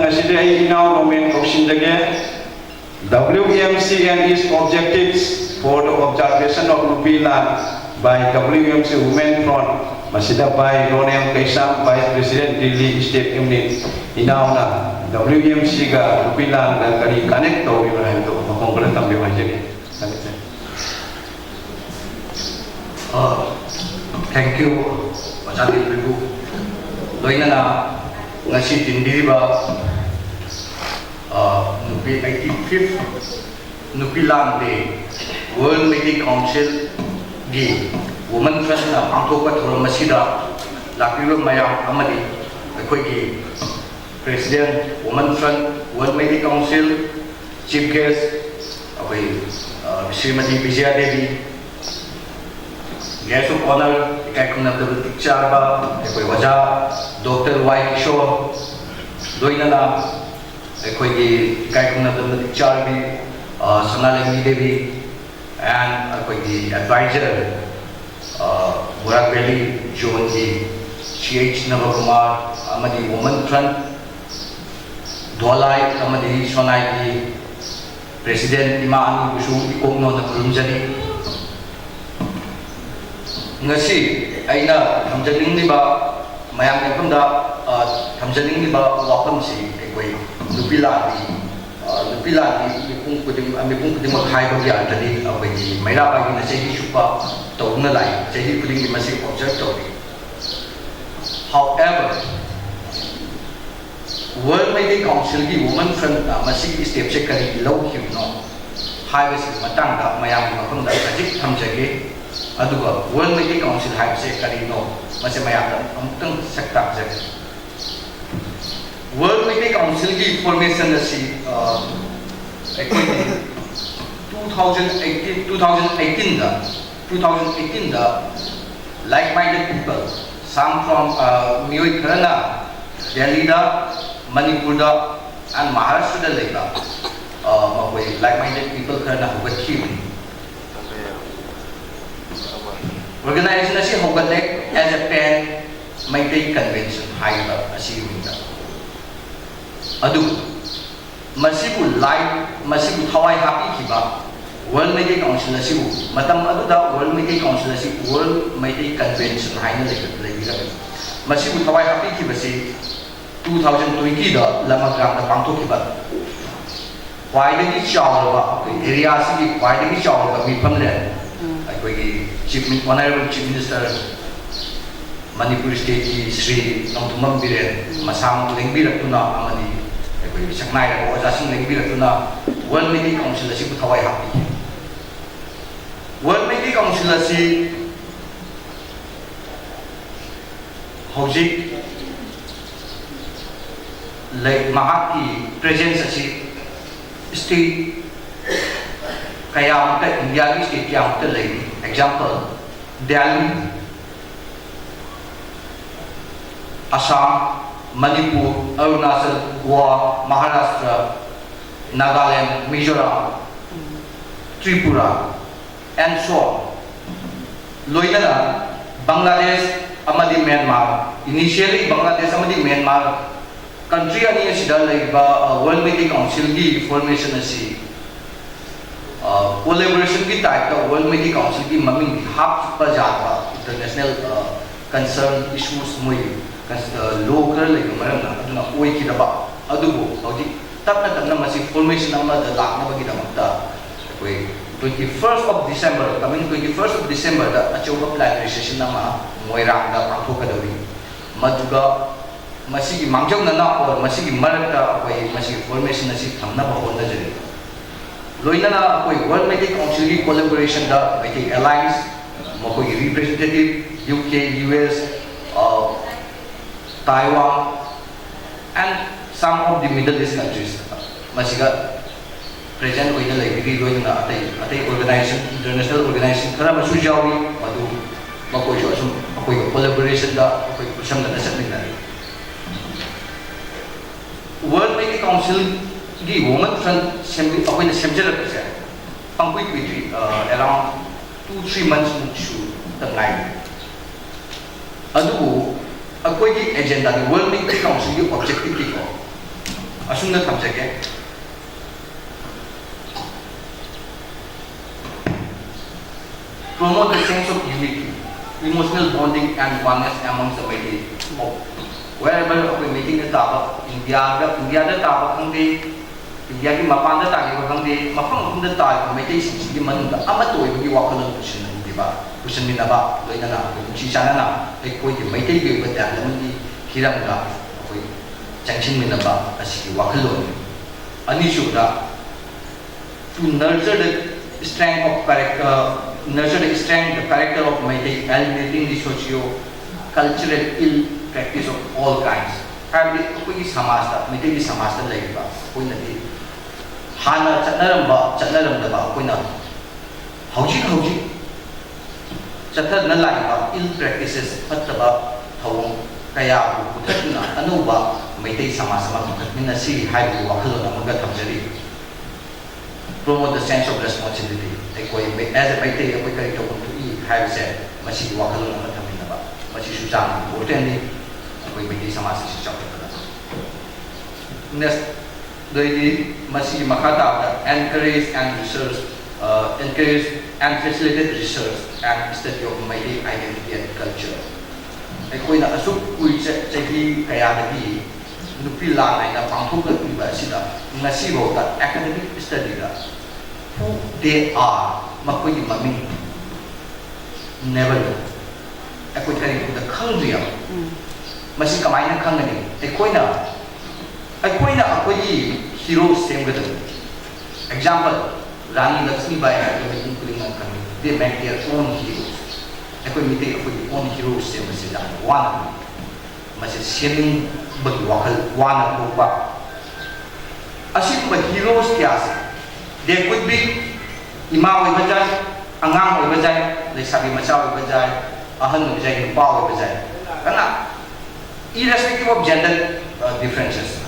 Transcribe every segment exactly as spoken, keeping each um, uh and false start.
ꯉꯁꯤꯗꯤ ꯑꯩ ꯏꯅꯥꯎ ꯅꯣꯃꯦꯟ ꯀꯧꯁꯤꯟꯖꯒꯦ꯫ W M C and its objectives for the observation of Nupilan by W M C Women Front꯫ ꯃꯁꯤꯗ by Ronel Keisham, Vice President, Delhi State Unit꯫ ꯏꯅꯥꯎꯅ W M C ꯒ ꯅꯨꯄꯤ ꯂꯥꯟꯒ ꯀꯔꯤ connect ꯇꯧꯔꯤꯕꯅꯣ ꯍꯥꯏꯕꯗꯨ ꯃꯈꯣꯡ ꯈꯔ ꯇꯝꯕꯤꯌꯨ ꯍꯥꯏꯖꯒꯦ꯫ ꯊꯥꯒꯠꯆꯔꯤ꯫ Thank you, ꯑꯣꯖꯥ ꯗꯤꯜꯕꯤꯕꯨ꯫ ꯂꯣꯏꯅꯅ ꯉꯁꯤ ꯇꯤꯟꯕꯤꯔꯤꯕ ꯅꯨꯄꯤ eighty fifth ꯅꯨꯄꯤ ꯂꯥꯟ ꯗꯦ, World Meitei Council ꯒꯤ Women Front ꯅ ꯄꯥꯡꯊꯣꯛꯄ ꯊꯧꯔꯝ ꯑꯁꯤꯗ ꯂꯥꯛꯄꯤꯔꯤꯕ ꯃꯌꯥꯝ ꯑꯃꯗꯤ ꯑꯩꯈꯣꯏꯒꯤ President, Women Front, World Meitei Council, Chief Guest ꯑꯩꯈꯣꯏ Shrimati Bijaya Devi, Guest of Honor, ꯏꯀꯥꯏ ꯈꯨꯝꯅꯕꯗ ꯃꯇꯤꯛ ꯆꯥꯔꯕ ꯑꯩꯈꯣꯏ ꯑꯣꯖꯥ ꯗꯣꯛꯇꯔ ꯋꯥꯏ ꯀꯤꯁꯣꯔ, ꯂꯣꯏꯅꯅ ꯑꯩꯈꯣꯏꯒꯤ ꯏꯀꯥꯏ ꯈꯨꯝꯅꯕꯗ ꯃꯇꯤꯛ ꯆꯥꯔꯕꯤ ꯁꯅꯥꯂꯦꯝꯕꯤ ꯗꯦꯕꯤ, and ꯑꯩꯈꯣꯏꯒꯤ advisor, ꯕꯣꯔꯥꯛ ꯚꯦꯂꯤ ꯖꯣꯟꯒꯤ ꯁꯤ ꯑꯩꯆ ꯅꯕꯀꯨꯃꯥꯔ ꯑꯃꯗꯤ Women Front ꯙꯣꯂꯥꯏ ꯑꯃꯗꯤ ꯁꯣꯅꯥꯏꯒꯤ President ꯏꯃꯥ ꯑꯅꯤꯕꯨꯁꯨ ꯏꯀꯣꯛ ꯅꯣꯟꯅ ꯈꯨꯔꯨꯝꯖꯔꯤ꯫ ꯉꯁꯤ ꯑꯩꯅ ꯊꯝꯖꯅꯤꯡꯂꯤꯕ, ꯃꯌꯥꯝꯒꯤ ꯃꯐꯝꯗ ꯊꯝꯖꯅꯤꯡꯂꯤꯕ ꯋꯥꯐꯝꯁꯤ ꯑꯩꯈꯣꯏ ꯅꯨꯄꯤ ꯂꯥꯟꯒꯤ ꯅꯨꯄꯤ ꯂꯥꯟꯒꯤ ꯃꯤꯄꯨꯝ ꯈꯨꯗꯤꯡ ꯃꯤꯄꯨꯝ ꯈꯨꯗꯤꯡꯃꯛ ꯍꯥꯏꯕꯒꯤ ꯑꯥꯔꯊꯗꯤ ꯑꯩꯈꯣꯏꯒꯤ ꯃꯩꯔꯥ ꯄꯥꯏꯕꯤꯅ ꯆꯍꯤ ꯆꯨꯞꯄ ꯇꯧꯗꯨꯅ ꯂꯥꯛꯏ꯫ ꯆꯍꯤ ꯈꯨꯗꯤꯡꯒꯤ ꯃꯁꯤ observe ꯇꯧꯔꯤ꯫ However, World Meitei Council ꯒꯤ Women Front ꯅ ꯃꯁꯤꯒꯤ step ꯁꯦ ꯀꯔꯤꯒꯤ ꯂꯧꯈꯤꯕꯅꯣ ꯍꯥꯏꯕꯁꯤꯒꯤ ꯃꯇꯥꯡꯗ ꯃꯌꯥꯝꯒꯤ ꯃꯐꯝꯗ ꯈꯖꯤꯛ ꯊꯝꯖꯒꯦ꯫ ꯑꯗꯨꯒ World Meitei Council ꯍꯥꯏꯕꯁꯦ ꯀꯔꯤꯅꯣ, ꯃꯁꯤ ꯃꯌꯥꯝꯗ ꯑꯃꯨꯛꯇꯪ ꯁꯛ ꯇꯥꯛꯆꯒꯦ꯫ World Meitei Council ꯒꯤ formation ꯑꯁꯤ ꯑꯩꯈꯣꯏꯒꯤ two thousand eighteen, two thousand eighteen the two thousand eighteen the like minded people, some from ꯃꯤꯑꯣꯏ ꯈꯔꯅ ꯗꯦꯜꯂꯤꯗ, ꯃꯅꯤꯄꯨꯔꯗ and ꯃꯍꯥꯔꯥꯁꯇ꯭ꯔꯗ ꯂꯩꯕ ꯃꯈꯣꯏ like minded people ꯈꯔꯅ ꯍꯧꯒꯠꯈꯤꯕꯅꯤ꯫ Organization ꯑꯁꯤ ꯍꯧꯒꯠꯂꯦ as a pan Meitei Convention ꯍꯥꯏꯔꯤꯕ ꯑꯁꯤꯒꯤ ꯃꯤꯡꯗ꯫ ꯑꯗꯨꯕꯨ ꯃꯁꯤꯕꯨ ꯂꯥꯏ ꯃꯁꯤꯕꯨ ꯊꯋꯥꯏ ꯍꯥꯞꯄꯤꯈꯤꯕ World Meitei Council ꯑꯁꯤꯕꯨ, ꯃꯇꯝ ꯑꯗꯨꯗ World Meitei Council ꯑꯁꯤ World Meitei Convention ꯍꯥꯏꯅ ꯂꯩꯕ- ꯂꯩꯕꯤꯔꯝꯃꯤ꯫ ꯃꯁꯤꯕꯨ ꯊꯋꯥꯏ ꯍꯥꯞꯄꯤꯈꯤꯕꯁꯤ two thousand twenty ꯗ ꯂꯃꯒ꯭ꯔꯥꯝꯗ ꯄꯥꯡꯊꯣꯛꯈꯤꯕ ꯈ꯭ꯋꯥꯏꯗꯒꯤ ꯆꯥꯎꯔꯕ, ꯑꯩꯈꯣꯏ area ꯑꯁꯤꯒꯤ ꯈ꯭ꯋꯥꯏꯗꯒꯤ ꯆꯥꯎꯔꯕ ꯃꯤꯐꯝꯂꯦꯟ, ꯑꯩꯈꯣꯏꯒꯤ Chief Min- Honourable Chief Minister Manipur State ꯀꯤ ꯁ꯭ꯔꯤ ꯅꯣꯡꯊꯣꯝꯕꯝ ꯕꯤꯔꯦꯟ ꯃꯁꯥꯃꯛ ꯂꯦꯡꯕꯤꯔꯛꯇꯨꯅ ꯑꯃꯗꯤ ꯑꯩꯈꯣꯏꯒꯤ ꯁꯛꯅꯥꯏꯔꯕ ꯑꯣꯖꯥꯁꯤꯡ ꯂꯦꯡꯕꯤꯔꯛꯇꯨꯅ World Meitei Council ꯑꯁꯤꯕꯨ ꯊꯋꯥꯏ ꯍꯥꯞꯄꯤ꯫ World Meitei Council ꯑꯁꯤ ꯍꯧꯖꯤꯛ ꯂꯩ- ꯃꯍꯥꯛꯀꯤ presence ꯑꯁꯤ state ꯀꯌꯥꯃꯨꯛꯇ, India ꯒꯤ state ꯀꯌꯥꯃꯨꯛꯇ ꯂꯩꯔꯤ꯫ Example, Delhi, Assam, Manipur, Arunachal, Goa, Maharashtra, Nagaland, Mizoram, Tripura, and so on. ꯂꯣꯏꯅꯅ ꯕꯪꯒ꯭ꯂꯥꯗꯦꯁ ꯑꯃꯗꯤ ꯃ꯭ꯌꯥꯟꯃꯥꯔ, initially ꯕꯪꯒ꯭ꯂꯥꯗꯦꯁ ꯑꯃꯗꯤ ꯃ꯭ꯌꯥꯟꯃꯥꯔ country ꯑꯅꯤ ꯑꯁꯤꯗ ꯂꯩꯔꯤꯕ, ꯑ, World Meitei Council ꯒꯤ formation ꯑꯁꯤ, ꯑ, collaboration ꯒꯤ type ꯇ World Meitei Council ꯒꯤ ꯃꯃꯤꯡꯗꯤ ꯍꯥꯞꯄ ꯌꯥꯗꯕ, international, ꯑ, concern issues, ꯃꯣꯏ ꯀꯟ- ꯑ, law ꯈꯔ ꯂꯩꯕ ꯃꯔꯝꯅ ꯑꯗꯨꯅ ꯑꯣꯏꯈꯤꯗꯕ꯫ ꯑꯗꯨꯕꯨ ꯍꯧꯖꯤꯛ ꯇꯞꯅ ꯇꯞꯅ ꯃꯁꯤ formation ꯑꯃꯗ ꯂꯥꯛꯅꯕꯒꯤꯗꯃꯛꯇ ꯑꯩꯈꯣꯏ twenty first of December, coming twenty first of December ꯗ ꯑꯆꯧꯕ plenary session ꯑꯃ ꯃꯣꯏꯔꯥꯡꯗ ꯄꯥꯡꯊꯣꯛꯀꯗꯧꯔꯤ꯫ ꯃꯗꯨꯒ ꯃꯁꯤꯒꯤ ꯃꯥꯡꯖꯧꯅꯅ or ꯃꯁꯤꯒꯤ ꯃꯔꯛꯇ ꯑꯩꯈꯣꯏ ꯃꯁꯤꯒꯤ formation ꯑꯁꯤ ꯊꯝꯅꯕ ꯍꯣꯠꯅꯖꯔꯤ꯫ ꯂꯣꯏꯅꯅ ꯑꯩꯈꯣꯏ World Meitei Council ꯒꯤ collaboration ꯗ ꯃꯩꯇꯩ allies, ꯃꯈꯣꯏꯒꯤ representative, U K, U S, ꯑ, Taiwan, and some of the Middle East countries, ꯃꯁꯤꯒ present ꯑꯣꯏꯅ ꯂꯩꯕꯤꯔꯤ꯫ ꯂꯣꯏꯅꯅ ꯑꯇꯩ ꯑꯇꯩ organization, international organization ꯈꯔ ꯑꯃꯁꯨ ꯌꯥꯎꯔꯤ, ꯃꯗꯨ ꯃꯈꯣꯏꯁꯨ ꯑꯁꯨꯝ ꯑꯩꯈꯣꯏꯒ collaboration ꯗ ꯑꯩꯈꯣꯏ ꯈꯨꯠꯁꯝꯅꯅ ꯆꯠꯃꯤꯟꯅꯔꯤ꯫ World Meitei Council ꯒꯤ Women Front ꯁꯦꯝꯕꯤ- ꯑꯩꯈꯣꯏꯅ ꯁꯦꯝꯖꯔꯛꯄꯁꯦ ꯄꯪꯀꯨꯏ ꯀꯨꯏꯗ꯭ꯔꯤ, ꯑ, around two three months ꯃꯨꯛꯁꯨ ꯇ ꯉꯥꯏꯔꯤ꯫ ꯑꯗꯨꯕꯨ ꯑꯩꯈꯣꯏꯒꯤ agenda ꯗꯤ, World Meitei Council ꯒꯤ objective ꯗꯤꯀꯣ, ꯃꯇꯨꯡꯗ ꯊꯝꯖꯒꯦ꯫ Promote the sense of unity, emotional bonding and oneness amongst the Meitei of wherever ꯑꯩꯈꯣꯏ ꯃꯩꯇꯩꯅ ꯇꯥꯕ, ꯏꯟꯗꯤꯌꯥꯗ, ꯏꯟꯗꯤꯌꯥꯗ ꯇꯥꯕ ꯈꯪꯗꯦ, ꯏꯟꯗꯤꯌꯥꯒꯤ ꯃꯄꯥꯟꯗ ꯇꯥꯈꯤꯕ ꯈꯪꯗꯦ, ꯃꯐꯝ ꯃꯐꯝꯗ ꯇꯥꯔꯤꯕ ꯃꯩꯇꯩꯁꯤꯡꯁꯤꯒꯤ ꯃꯅꯨꯡꯗ ꯑꯃꯠꯇ ꯑꯣꯏꯕꯒꯤ ꯋꯥꯈꯜꯂꯣꯟ ꯄꯨꯁꯤꯟꯅꯕ, ꯄꯨꯁꯤꯟꯃꯤꯟꯅꯕ, ꯂꯣꯏꯅꯅ ꯑꯩꯈꯣꯏ ꯅꯨꯡꯁꯤ ꯆꯥꯟꯅꯅ ꯑꯩꯈꯣꯏꯒꯤ ꯃꯩꯇꯩꯒꯤ ꯑꯣꯏꯕ ꯇꯦꯂꯦꯟ ꯑꯃꯒꯤ ꯍꯤꯔꯝꯗ ꯑꯩꯈꯣꯏ ꯆꯪꯁꯤꯟꯃꯤꯟꯅꯕ ꯑꯁꯤꯒꯤ ꯋꯥꯈꯜꯂꯣꯟꯅꯤ꯫ ꯑꯅꯤꯁꯨꯕꯗ, to nurture the strength of character, nurture the strength, the character of Meitei, eliminating the socio cultural ill practice of all kinds. ꯍꯥꯏꯕꯗꯤ ꯑꯩꯈꯣꯏꯒꯤ ꯁꯃꯥꯖꯇ, ꯃꯩꯇꯩꯒꯤ ꯁꯃꯥꯖꯇ ꯂꯩꯔꯤꯕ ꯑꯩꯈꯣꯏꯅꯗꯤ ꯍꯥꯟꯅ ꯆꯠꯅꯔꯝꯕ, ꯆꯠꯅꯔꯝꯗꯕ, ꯑꯩꯈꯣꯏꯅ ꯍꯧꯖꯤꯛ ꯍꯧꯖꯤꯛ ꯆꯠꯊꯗꯨꯅ ꯂꯥꯛꯏꯕ ill practices, ꯐꯠꯇꯕ ꯊꯧꯑꯣꯡ ꯀꯌꯥꯕꯨ ꯄꯨꯊꯗꯨꯅ ꯑꯅꯧꯕ ꯃꯩꯇꯩ ꯁꯃꯥꯖ ꯑꯃ ꯂꯤꯡꯈꯠꯃꯤꯟꯅꯁꯤ ꯍꯥꯏꯕꯒꯤ ꯋꯥꯈꯜꯂꯣꯟ ꯑꯃꯒ ꯊꯝꯖꯔꯤ꯫ Promote the sense of responsibility. ꯑꯩꯈꯣꯏ ꯃꯩ-, as a ꯃꯩꯇꯩ ꯑꯩꯈꯣꯏ ꯀꯔꯤ ꯇꯧꯐꯝ ꯊꯣꯛꯏ ꯍꯥꯏꯕꯁꯦ, ꯃꯁꯤꯒꯤ ꯋꯥꯈꯜꯂꯣꯟ ꯑꯃ ꯊꯝꯃꯤꯟꯅꯕ, ꯃꯁꯤꯁꯨ ꯌꯥꯝꯅ important ꯅꯤ ꯑꯩꯈꯣꯏ ꯃꯩꯇꯩ ꯁꯃꯥꯖ ꯑꯁꯤ ꯆꯥꯎꯈꯠꯄꯗ꯫ Next, ꯑꯗꯩꯗꯤ ꯃꯁꯤꯒꯤ ꯃꯈꯥ ꯇꯥꯕꯗ encourage and research, encourage and facilitate research and study of Meitei identity and culture. ꯑꯩꯈꯣꯏꯅ ꯑꯁꯨꯛ ꯀꯨꯏ ꯆ-, ꯆꯍꯤ ꯀꯌꯥꯗꯒꯤ ꯅꯨꯄꯤ ꯂꯥꯟ ꯍꯥꯏꯅ ꯄꯥꯡꯊꯣꯛꯂꯛꯂꯤꯕ ꯑꯁꯤꯗ ꯉꯁꯤꯐꯥꯎꯗ academic study the who they are, ꯃꯈꯣꯏꯒꯤ ꯃꯃꯤꯡ never, ꯑꯩꯈꯣꯏ ꯀꯔꯤꯒꯨꯝꯕꯗ ꯈꯪꯗ꯭ꯔꯤꯑꯕ꯫ ꯃꯁꯤ ꯀꯃꯥꯏꯅ ꯈꯪꯒꯅꯤ? ꯑꯩꯈꯣꯏꯅ, ꯑꯩꯈꯣꯏꯅ ꯑꯩꯈꯣꯏꯒꯤ hero ꯁꯦꯝꯒꯗꯕꯅꯤ꯫ Example, ꯔꯥꯅꯤ ꯂꯛꯁꯃꯤꯕꯥꯏ ꯍꯥꯏꯕꯗꯨ ꯃꯤꯄꯨꯝ ꯈꯨꯗꯤꯡꯃꯛ ꯈꯪꯏ꯫ They make their own heroes. ꯑꯩꯈꯣꯏ ꯃꯤꯇꯩ ꯑꯩꯈꯣꯏꯒꯤ own heroes ꯁꯦꯝꯕꯁꯤ ꯌꯥꯝꯅ ꯋꯥꯅ ꯊꯣꯛꯏ꯫ ꯃꯁꯤ ꯁꯦꯝꯅꯤꯡꯕꯒꯤ ꯋꯥꯈꯜ ꯋꯥꯅ ꯊꯣꯛꯄ꯫ ꯑꯁꯤꯒꯨꯝꯕ heroes ꯀꯌꯥꯁꯦ, they could be ꯏꯃꯥ ꯑꯣꯏꯕ ꯌꯥꯏ, ꯑꯉꯥꯡ ꯑꯣꯏꯕ ꯌꯥꯏ, ꯂꯩꯁꯥꯕꯤ ꯃꯆꯥ ꯑꯣꯏꯕ ꯌꯥꯏ, ꯑꯍꯟ ꯑꯣꯏꯕ ꯌꯥꯏ, ꯅꯨꯄꯥ ꯑꯣꯏꯕ ꯌꯥꯏ꯫ ꯑꯗꯨꯅ irrespective of gender, uh, differences,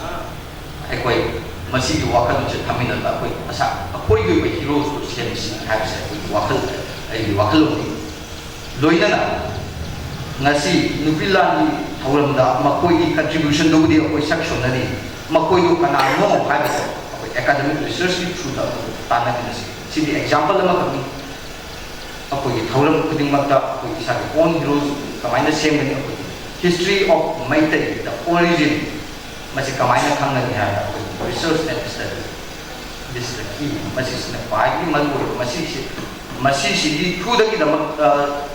ꯑꯩꯈꯣꯏ ꯃꯁꯤꯒꯤ ꯋꯥꯈꯜꯂꯣꯟꯁꯦ ꯊꯝꯃꯤꯟꯅꯕ, ꯑꯩꯈꯣꯏ ꯃꯁꯥ, ꯑꯩꯈꯣꯏꯒꯤ ꯑꯣꯏꯕ heroes ꯇꯨ ꯁꯦꯝꯁꯤ ꯍꯥꯏꯕꯁꯦ ꯑꯩꯈꯣꯏꯒꯤ ꯋꯥꯈꯜ, ꯑꯩꯒꯤ ꯋꯥꯈꯜꯂꯣꯟꯅꯤ꯫ ꯂꯣꯏꯅꯅ ꯉꯁꯤ ꯅꯨꯄꯤ ꯂꯥꯟꯒꯤ ꯊꯧꯔꯝꯗ ꯃꯈꯣꯏꯒꯤ contribution ꯗꯨꯕꯨꯗꯤ ꯑꯩꯈꯣꯏ ꯁꯛ ꯁꯣꯟꯅꯔꯤ꯫ ꯃꯈꯣꯏꯗꯨ ꯀꯅꯥꯅꯣ ꯍꯥꯏꯕꯗꯣ ꯑꯩꯈꯣꯏ ꯑꯦꯀꯥꯗꯃꯤꯛ ꯔꯤꯁꯔꯁꯀꯤ ꯊ꯭ꯔꯨꯗ ꯑꯗꯨꯝ ꯇꯥꯟꯅꯃꯤꯟꯅꯁꯤ꯫ ꯁꯤꯗꯤ ꯑꯦꯛꯖꯥꯝꯄꯜ ꯑꯃꯈꯛꯅꯤ꯫ ꯑꯩꯈꯣꯏꯒꯤ ꯊꯧꯔꯝ ꯈꯨꯗꯤꯡꯃꯛꯇ ꯑꯩꯈꯣꯏ ꯏꯁꯥꯒꯤ ꯑꯣꯟ ꯍꯤꯔꯣꯁ ꯀꯃꯥꯏꯅ ꯁꯦꯝꯒꯅꯤ, ꯑꯩꯈꯣꯏꯒꯤ history of Meitei, the origin, ꯃꯁꯤ ꯀꯃꯥꯏꯅ ꯈꯪꯒꯅꯤ ꯍꯥꯏꯕꯗ ꯑꯩꯈꯣꯏꯒꯤ ꯔꯤꯁꯔꯁ ꯑꯦꯟ ꯁ꯭ꯇꯗꯤ, ꯗꯤꯁ ꯏꯁ ꯗ ꯀꯤ꯫ ꯃꯁꯤꯁꯤꯅ ꯈ꯭ꯋꯥꯏꯗꯒꯤ ꯃꯔꯨ ꯑꯣꯏꯕ꯫ ꯃꯁꯤꯁꯤ, ꯃꯁꯤꯁꯤꯒꯤ ꯊ꯭ꯔꯨꯗꯒꯤꯗꯃꯛ, ꯑ,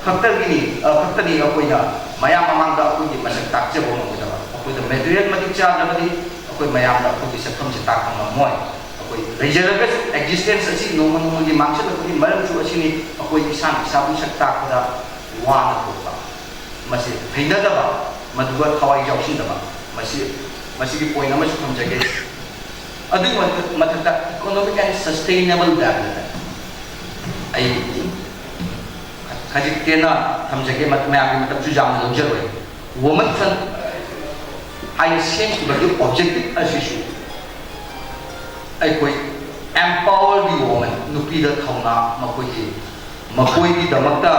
ꯈꯛꯇꯒꯤꯅꯤ, ꯑ, ꯈꯛꯇꯅꯤ ꯑꯩꯈꯣꯏꯅ ꯃꯌꯥꯝ ꯃꯃꯥꯡꯗ ꯑꯩꯈꯣꯏꯒꯤ ꯃꯁꯛ ꯇꯥꯛꯆꯕ ꯉꯝꯒꯗꯕ꯫ ꯑꯩꯈꯣꯏꯗ ꯃꯦꯇꯔꯤꯌꯦꯜ ꯃꯇꯤꯛ ꯆꯥꯗ꯭ꯔꯕꯗꯤ ꯑꯩꯈꯣꯏ ꯃꯌꯥꯝꯗ ꯑꯩꯈꯣꯏꯒꯤ ꯁꯛꯐꯝꯁꯦ ꯇꯥꯛꯄ ꯉꯝꯃꯣꯏ꯫ ꯑꯩꯈꯣꯏ ꯂꯩꯖꯔꯒꯁꯨ ꯑꯦꯛꯖꯤꯁꯇꯦꯟꯁ ꯑꯁꯤ ꯅꯣꯡꯃ ꯅꯣꯡꯃꯒꯤ ꯃꯥꯡꯁꯤꯜꯂꯛꯄꯒꯤ ꯃꯔꯝꯁꯨ ꯑꯁꯤꯅꯤ, ꯑꯩꯈꯣꯏ ꯏꯁꯥꯅ ꯏꯁꯥꯕꯨ ꯁꯛ ꯇꯥꯛꯄꯗ ꯋꯥꯅ ꯊꯣꯛꯄ꯫ ꯃꯁꯤ ꯍꯩꯅꯗꯕ, ꯃꯗꯨꯒ ꯊꯋꯥꯏ ꯌꯥꯎꯁꯤꯟꯗꯕ, ꯃꯁꯤ, ꯃꯁꯤꯒꯤ ꯄꯣꯏꯟ ꯑꯃꯁꯨ ꯊꯝꯖꯒꯦ꯫ ꯑꯗꯨꯒꯤ ꯃꯊꯛ-, ꯃꯊꯛꯇ economic and sustainable development꯫ ꯑꯩ ꯈꯖꯤꯛ ꯇꯦꯟꯅ ꯊꯝꯖꯒꯦ, ꯃ-, ꯃꯌꯥꯝꯒꯤ ꯃꯇꯝꯁꯨ ꯌꯥꯝꯅ ꯂꯧꯖꯔꯣꯏ꯫ ꯋꯨꯃꯟ ꯐ꯭ꯔꯟ ꯍꯥꯏꯅ ꯁꯦꯝꯈꯤꯕꯒꯤ ꯑꯣꯕꯖꯦꯛꯇꯤꯚ ꯑꯁꯤꯁꯨ ꯑꯩꯈꯣꯏ empower the woman, ꯅꯨꯄꯤꯗ ꯊꯧꯅꯥ, ꯃꯈꯣꯏꯒꯤ, ꯃꯈꯣꯏꯒꯤꯗꯃꯛꯇ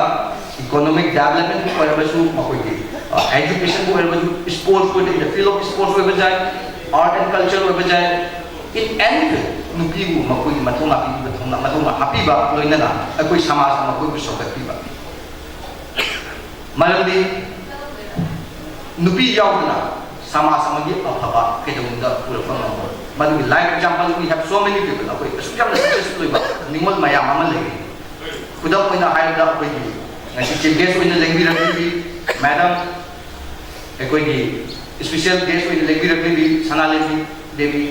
ꯏꯀꯣꯅꯣꯃꯤꯛ ꯗꯦꯕꯂꯞꯃꯦꯟ ꯑꯣꯏꯔꯕꯁꯨ, ꯃꯈꯣꯏꯒꯤ, ꯑ, ꯑꯦꯖꯨꯀꯦꯁꯟꯕꯨ ꯑꯣꯏꯔꯕꯁꯨ, ꯁ꯭ꯄꯣꯔꯠꯁ ꯑꯣꯏꯕ, in the field of sports ꯑꯣꯏꯕ ꯌꯥꯏ, ꯑꯥꯔꯠ ꯑꯦꯟ ꯀꯜꯆꯔ ꯑꯣꯏꯕ ꯌꯥꯏ, in any field ꯅꯨꯄꯤꯕꯨ ꯃꯈꯣꯏꯒꯤ ꯃꯊꯧꯅꯥ ꯄꯤꯕꯤꯕ, ꯊꯧꯅꯥ, ꯃꯊꯧꯅꯥ ꯍꯥꯞꯄꯤꯕ, ꯂꯣꯏꯅꯅ ꯑꯩꯈꯣꯏ ꯁꯃꯥꯖꯅ ꯃꯈꯣꯏꯕꯨ ꯆꯥꯎꯈꯠꯄꯤꯕ꯫ ꯃꯔꯝꯗꯤ ꯅꯨꯄꯤ ꯌꯥꯎꯗꯅ ꯁꯃꯥꯖ ꯑꯃꯒꯤ ꯑꯐꯕ ꯀꯩꯗꯧꯅꯨꯡꯗ ꯄꯨꯔꯛꯄ ꯉꯝꯃꯣꯏ꯫ ꯃꯗꯨꯒꯤ live example, we have so many people, ꯑꯩꯈꯣꯏ ꯑꯁꯨꯛ ꯌꯥꯝꯅ successful ꯑꯣꯏꯕ ꯅꯤꯉꯣꯜ ꯃꯌꯥꯝ ꯑꯃ ꯂꯩꯔꯤ꯫ ꯈꯨꯗꯝ ꯑꯣꯏꯅ ꯍꯥꯏꯔꯕꯗ, ꯑꯩꯈꯣꯏꯒꯤ ꯉꯁꯤ chief guest ꯑꯣꯏꯅ ꯂꯦꯡꯕꯤꯔꯛꯂꯤꯕꯤ ꯃꯦꯗꯥꯝ, ꯑꯩꯈꯣꯏꯒꯤ special guest ꯑꯣꯏꯅ ꯂꯦꯡꯕꯤꯔꯛꯂꯤꯕꯤ ꯁꯅꯥꯂꯦꯝꯕꯤ ꯗꯦꯕꯤ,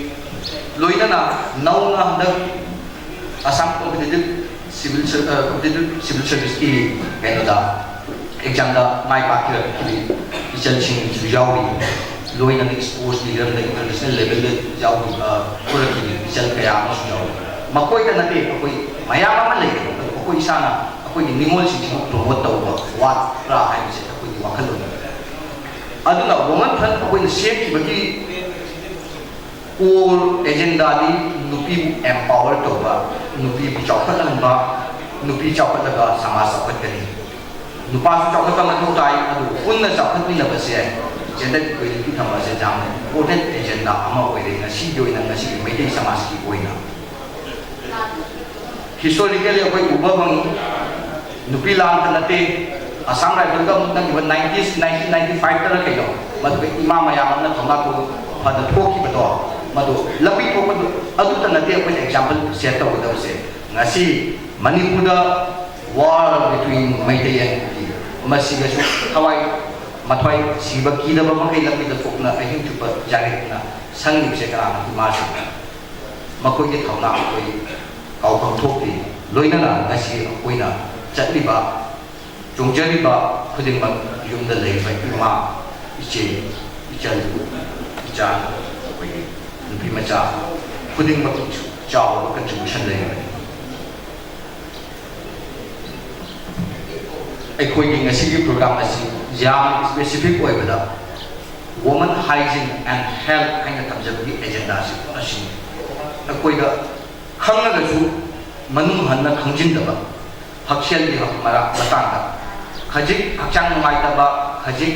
ꯂꯣꯏꯅꯅ ꯅꯧꯅ ꯍꯟꯗꯛ ꯑꯁꯥꯝ competitive civil ser-, ꯑ, competitive civil serviceꯀꯤ ꯀꯩꯅꯣꯗ, examꯗ ꯃꯥꯏ ꯄꯥꯛꯈꯤꯔꯛꯈꯤꯕ ꯏꯆꯜꯁꯤꯡꯁꯨ ꯌꯥꯎꯔꯤ꯫ ꯂꯣꯏꯅꯅ sportsꯀꯤ ꯍꯤꯔꯝꯗ international levelꯗ ꯌꯥꯎꯈꯤꯕ, ꯑ, ꯄꯨꯔꯛꯈꯤꯕ ꯏꯆꯜ ꯀꯌꯥ ꯑꯃꯁꯨ ꯌꯥꯎꯔꯤ꯫ ꯃꯈꯣꯏꯗ ꯅꯠꯇꯦ, ꯑꯩꯈꯣꯏ ꯃꯌꯥꯝ ꯑꯃ ꯂꯩꯔꯤ꯫ ꯑꯗꯨ ꯑꯩꯈꯣꯏ ꯏꯁꯥꯅ ꯑꯩꯈꯣꯏꯒꯤ ꯅꯤꯉꯣꯜꯁꯤꯡꯁꯤꯕꯨ promote ꯇꯧꯕ ꯋꯥꯠꯄ꯭ꯔꯥ ꯍꯥꯏꯕꯁꯦ ꯑꯩꯈꯣꯏꯒꯤ ꯋꯥꯈꯜꯂꯣꯟ꯫ ꯑꯗꯨꯅ ꯋꯨꯃꯟ ꯐ꯭ꯔꯟ ꯑꯩꯈꯣꯏꯅ ꯁꯦꯝꯈꯤꯕꯒꯤ core agendaꯗꯤ ꯅꯨꯄꯤꯕꯨ empower ꯇꯧꯕ, ꯅꯨꯄꯤꯕꯨ ꯆꯥꯎꯈꯠꯍꯟꯕ, ꯅꯨꯄꯤ ꯆꯥꯎꯈꯠꯂꯒ ꯁꯃꯥꯖ ꯆꯥꯎꯈꯠꯀꯅꯤ꯫ ꯅꯨꯄꯥꯁꯨ ꯆꯥꯎꯈꯠꯄ ꯃꯊꯧ ꯇꯥꯏ, ꯑꯗꯨꯕꯨ ꯄꯨꯟꯅ ꯆꯥꯎꯈꯠꯃꯤꯟꯅꯕꯁꯦ ꯑꯦꯖꯦꯟꯗꯥ ꯏꯀ꯭ꯋꯦꯂꯤꯇꯤ ꯊꯝꯕꯁꯦ ꯌꯥꯝꯅ ꯏꯝꯄꯣꯔꯇꯦꯟ ꯑꯦꯖꯦꯟꯗꯥ ꯑꯃ ꯑꯣꯏꯔꯦ ꯉꯁꯤꯒꯤ ꯑꯣꯏꯅ, ꯉꯁꯤꯒꯤ ꯃꯩꯇꯩ ꯁꯃꯥꯖꯀꯤ ꯑꯣꯏꯅ꯫ ꯍꯤꯁꯇꯣꯔꯤꯀꯦꯜꯂꯤ ꯑꯩꯈꯣꯏ ꯎꯕ ꯐꯪꯉꯤ, ꯅꯨꯄꯤ ꯂꯥꯟꯇ ꯅꯠꯇꯦ, ꯑꯁꯥꯝ ꯔꯥꯏꯐꯜꯗ ꯑꯃꯨꯛ ꯅꯪꯈꯤꯕ ꯅꯥꯏꯟꯇꯤꯁ, ꯅꯥꯏꯟꯇꯤꯟ ꯅꯥꯏꯟꯇꯤ ꯐꯥꯏꯚꯇꯔ ꯀꯩꯅꯣ, ꯃꯗꯨꯒ ꯏꯃꯥ ꯃꯌꯥꯝ ꯑꯃꯅ ꯊꯧꯅꯥ ꯐꯅ ꯊꯣꯛꯈꯤꯕꯗꯣ, ꯃꯗꯨ ꯂꯝꯕꯤ ꯊꯣꯛꯄꯗꯨ ꯑꯗꯨꯇ ꯅꯠꯇꯦ꯫ ꯑꯩꯈꯣꯏꯅ ꯑꯦꯛꯖꯥꯝꯄꯜ ꯁꯦꯠ ꯇꯧꯒꯗꯕꯁꯦ, ꯉꯁꯤ ꯃꯅꯤꯄꯨꯔꯗ war between ꯃꯩꯇꯩ and ꯀꯨꯀꯤ, ꯃꯁꯤꯗꯁꯨ ꯊꯋꯥꯏ ꯃꯊ꯭ꯋꯥꯏ ꯁꯤꯕ ꯀꯤꯗꯕ ꯃꯈꯩ ꯂꯝꯕꯤꯗ ꯊꯣꯛꯅ ꯑꯍꯤꯡ ꯆꯨꯞꯄ ꯌꯥꯔꯦꯛꯅ ꯁꯪꯂꯤꯕꯁꯦ ꯀꯅꯥꯅꯣ? ꯏꯃꯥꯁꯤꯡꯅ꯫ ꯃꯈꯣꯏꯒꯤ ꯊꯧꯅꯥ ꯑꯩꯈꯣꯏ ꯀꯥꯎꯐꯝ ꯊꯣꯛꯇꯦ꯫ ꯂꯣꯏꯅꯅ ꯉꯁꯤ ꯑꯩꯈꯣꯏꯅ ꯆꯠꯂꯤꯕ, ꯆꯣꯡꯖꯔꯤꯕ ꯈꯨꯗꯤꯡꯃꯛ ꯌꯨꯝꯗ ꯂꯩꯔꯤꯕ ꯏꯃꯥ, ꯏꯆꯦ, ꯏꯆꯜ, ꯏꯆꯥ, ꯑꯩꯈꯣꯏꯒꯤ ꯅꯨꯄꯤ ꯃꯆꯥ ꯈꯨꯗꯤꯡꯃꯛꯀꯤꯁꯨ ꯆꯥꯎꯔꯕ ꯀꯟꯇ꯭ꯔꯤꯕ꯭ꯌꯨꯁꯟ ꯂꯩꯔꯤꯕꯅꯤ꯫ ꯑꯩꯈꯣꯏꯒꯤ ꯉꯁꯤꯒꯤ ꯄ꯭ꯔꯣꯒ꯭ꯔꯥꯝ ꯑꯁꯤ ꯌꯥꯝ ꯁ꯭ꯄꯦꯁꯤꯐꯤꯛ ꯑꯣꯏꯕꯗ Women Hygiene and Health ꯍꯥꯏꯅ ꯊꯝꯖꯕꯒꯤ ꯑꯦꯖꯦꯟꯗꯥꯁꯤ ꯑꯁꯤꯅꯤ꯫ ꯑꯩꯈꯣꯏꯗ ꯈꯪꯂꯒꯁꯨ ꯃꯅꯨꯡ ꯍꯟꯅ ꯈꯪꯖꯤꯟꯗꯕ, ꯍꯛꯁꯦꯜꯒꯤ ꯃꯔꯥ-, ꯃꯇꯥꯡꯗ ꯈꯖꯤꯛ ꯍꯛꯆꯥꯡ ꯅꯨꯡꯉꯥꯏꯇꯕ, ꯈꯖꯤꯛ,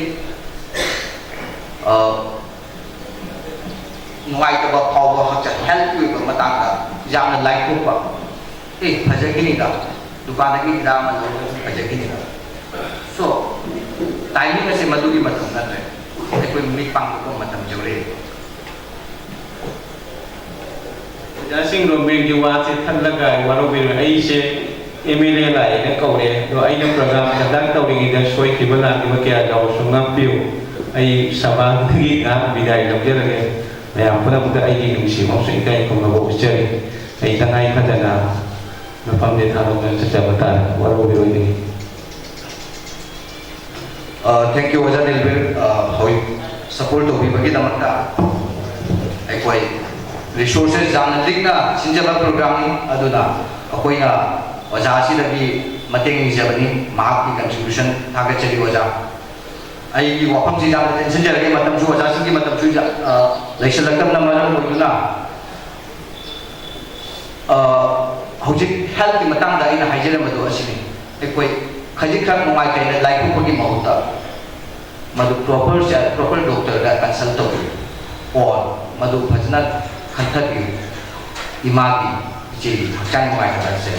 ꯑ, ꯅꯨꯡꯉꯥꯏꯇꯕ ꯐꯥꯎꯕ, ꯍꯛꯆꯥꯡ ꯍꯦꯜꯠꯀꯤ ꯑꯣꯏꯕ ꯃꯇꯥꯡꯗ ꯌꯥꯝꯅ ꯂꯥꯏꯊꯣꯛꯄ, "ꯑꯦ, ꯐꯖꯈꯤꯅꯤꯗ, ꯗꯨꯀꯥꯟꯗꯒꯤ ꯍꯤꯗꯥꯛ ꯑꯃ ꯂꯧꯔꯒ ꯐꯖꯈꯤꯅꯤꯗ"꯫ So, ꯇꯥꯏꯃꯤꯡ ꯑꯁꯦ ꯃꯗꯨꯒꯤ ꯃꯇꯝ ꯅꯠꯇ꯭ꯔꯦ꯫ ꯑꯩꯈꯣꯏ ꯃꯤꯠ ꯄꯥꯡꯊꯣꯛꯄ ꯃꯇꯝ ꯌꯧꯔꯦ꯫ ꯑꯣꯖꯥꯁꯤꯡ, ꯒꯣꯔꯃꯦꯟꯒꯤ ꯋꯥꯁꯦ ꯊꯠꯂꯒ ꯋꯥꯔꯧꯕꯤꯔꯣꯏ꯫ ꯑꯩꯁꯦ ꯑꯦꯝ ꯑꯦꯜ ꯑꯦ ꯂꯥꯛꯑꯦꯅ ꯀꯧꯔꯦ, ꯑꯗꯣ ꯑꯩꯅ ꯄ꯭ꯔꯣꯒ꯭ꯔꯥꯝ ꯀꯟꯗꯛ ꯇꯧꯔꯤꯉꯩꯗ ꯁꯣꯏꯈꯤꯕ ꯂꯥꯟꯈꯤꯕ ꯀꯌꯥ ꯌꯥꯎꯔꯁꯨ ꯉꯥꯛꯄꯤꯌꯨ꯫ ꯑꯩ ꯁꯚꯥꯗꯒꯤ ꯉꯥꯏꯍꯥꯛ ꯕꯤꯗꯥꯏ ꯂꯧꯖꯔꯒꯦ꯫ ꯃꯌꯥꯝ ꯄꯨꯝꯅꯃꯛꯇ ꯑꯩꯒꯤ ꯅꯨꯡꯁꯤ ꯑꯃꯁꯨꯡ ꯏꯀꯥꯏ ꯈꯨꯝꯅꯕ ꯎꯠꯆꯔꯤ꯫ ꯑꯩ ꯇꯉꯥꯏ ꯐꯗꯅ ꯃꯐꯝꯁꯦ ꯊꯥꯗꯣꯛꯇꯨꯅ ꯆꯠꯆꯕ ꯇꯥꯔꯦ꯫ ꯋꯥꯔꯧꯕꯤꯔꯣꯏꯗꯅꯤ꯫ ꯑ, thank you, ꯑꯣꯖꯥ ꯗꯤꯜꯕꯤꯔ꯫ ꯑ, ꯍꯧꯖꯤꯛ ꯁꯄꯣꯔꯠ ꯇꯧꯕꯤꯕꯒꯤꯗꯃꯛꯇ꯫ ꯑꯩꯈꯣꯏ ꯔꯤꯁꯣꯔꯁꯦꯁ ꯌꯥꯝꯅ ꯂꯤꯛꯅ ꯁꯤꯟꯖꯕ ꯄ꯭ꯔꯣꯒ꯭ꯔꯥꯝꯅꯤ, ꯑꯗꯨꯅ ꯑꯩꯈꯣꯏꯅ ꯑꯣꯖꯥ ꯑꯁꯤꯗꯒꯤ ꯃꯇꯦꯡ ꯅꯤꯖꯕꯅꯤ꯫ ꯃꯍꯥꯛꯀꯤ ꯀꯟꯇ꯭ꯔꯤꯕ꯭ꯌꯨꯁꯟ ꯊꯥꯒꯠꯆꯔꯤ ꯑꯣꯖꯥ꯫ ꯑꯩꯒꯤ ꯋꯥꯐꯝꯁꯤ ꯌꯥꯝꯅ ꯇꯦꯟꯁꯤꯟꯖꯔꯒꯦ, ꯃꯇꯝꯁꯨ, ꯑꯣꯖꯥꯁꯤꯡꯒꯤ ꯃꯇꯝꯁꯨ ꯌꯥ-, ꯑ, ꯂꯩꯁꯤꯜꯂꯛꯇꯕꯅ ꯃꯔꯝ ꯑꯣꯏꯗꯨꯅ꯫ ꯑ, ꯍꯧꯖꯤꯛ ꯍꯦꯜꯠꯀꯤ ꯃꯇꯥꯡꯗ ꯑꯩꯅ ꯍꯥꯏꯖꯔꯝꯕꯗꯣ ꯑꯁꯤꯅꯤ꯫ ꯑꯩꯈꯣꯏ ꯈꯖꯤꯛꯈꯛ ꯅꯨꯡꯉꯥꯏꯇꯦꯅ ꯂꯥꯏꯊꯣꯛꯄꯒꯤ ꯃꯍꯨꯠꯇ, ꯃꯗꯨ ꯄ꯭ꯔꯣꯄꯔꯁꯦ ꯄ꯭ꯔꯣꯄꯔ ꯗꯣꯛꯇꯔꯗ ꯀꯟꯁꯜ ꯇꯧꯕꯤꯌꯨ꯫ ꯑꯣꯔ ꯃꯗꯨ ꯐꯖꯅ ꯈꯟꯊꯕꯤꯌꯨ꯫ ꯏꯃꯥꯒꯤ, ꯏꯆꯦꯒꯤ ꯍꯛꯆꯥꯡ ꯅꯨꯡꯉꯥꯏꯇꯕꯁꯦ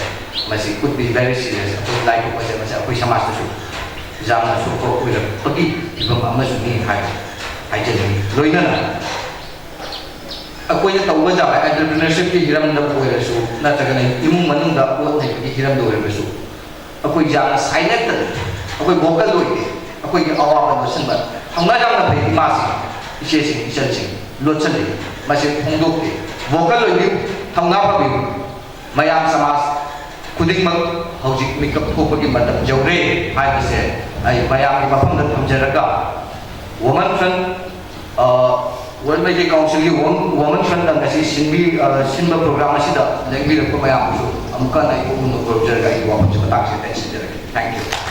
ꯃꯁꯤ could be very serious꯫ ꯑꯩꯈꯣꯏ ꯂꯥꯏꯊꯣꯛꯄꯁꯦ ꯃꯁꯤ ꯑꯩꯈꯣꯏ ꯁꯃꯥꯖꯇꯁꯨ ꯌꯥꯝꯅ ꯁꯣꯛꯄ ꯑꯣꯏꯔꯛꯄꯒꯤ ꯐꯤꯕꯝ ꯑꯃꯁꯨꯅꯤ ꯍꯥꯏꯕ ꯍꯥꯏꯖꯅꯤꯡꯏ꯫ ꯂꯣꯏꯅꯅ ꯑꯩꯈꯣꯏꯅ ꯇꯧꯕ ꯌꯥꯕ entrepreneurshipꯀꯤ ꯍꯤꯔꯝꯗ ꯑꯣꯏꯔꯁꯨ, ꯅꯠꯇ꯭ꯔꯒꯅ ꯏꯃꯨꯡ ꯃꯅꯨꯡꯗ ꯄꯣꯠ ꯂꯩꯕꯒꯤ ꯍꯤꯔꯝꯗ ꯑꯣꯏꯔꯒꯁꯨ, ꯑꯩꯈꯣꯏ ꯌꯥꯝꯅ silent, ꯑꯩꯈꯣꯏ vocal ꯑꯣꯏꯗꯦ꯫ ꯑꯩꯈꯣꯏꯒꯤ ꯑꯋꯥꯕ ꯂꯣꯠꯁꯤꯟꯕ, ꯊꯧꯅꯥ ꯌꯥꯝꯅ ꯐꯩ ꯏꯃꯥꯁꯤꯡ, ꯏꯆꯦꯁꯤꯡ, ꯏꯆꯜꯁꯤꯡ ꯂꯣꯠꯁꯤꯜꯂꯤ꯫ ꯃꯁꯤ ꯐꯣꯡꯗꯣꯛꯇꯦ꯫ Vocal ꯑꯣꯏꯕꯤꯌꯨ, ꯊꯧꯅꯥ ꯐꯕꯤꯌꯨ꯫ ꯃꯌꯥꯝ ꯁꯃꯥꯖ ꯈꯨꯗꯤꯡꯃꯛ ꯍꯧꯖꯤꯛ ꯃꯤꯀꯞ ꯊꯣꯛꯄꯒꯤ ꯃꯇꯝ ꯌꯧꯔꯦ ꯍꯥꯏꯕꯁꯦ ꯑꯩ ꯃꯌꯥꯝꯒꯤ ꯃꯐꯝꯗ ꯊꯝꯖꯔꯒ, Women Front, ꯑ, World Meitei Councilꯒꯤ Women, Women Frontꯅ ꯉꯁꯤ ꯁꯤꯟꯕꯤ-, ꯑ, ꯁꯤꯟꯕ program ꯑꯁꯤꯗ ꯂꯦꯡꯕꯤꯔꯛꯄ ꯃꯌꯥꯝꯕꯨꯁꯨ ꯑꯃꯨꯛꯀ ꯍꯟꯅ ꯑꯩ ꯄꯨꯛꯅꯤꯡ ꯈꯨꯔꯨꯝꯖꯔꯒ ꯑꯩꯒꯤ ꯋꯥꯐꯝꯁꯤ ꯃꯇꯥꯡꯁꯤꯗ ꯇꯦꯟꯁꯤꯟꯖꯔꯒꯦ꯫ Thank you꯫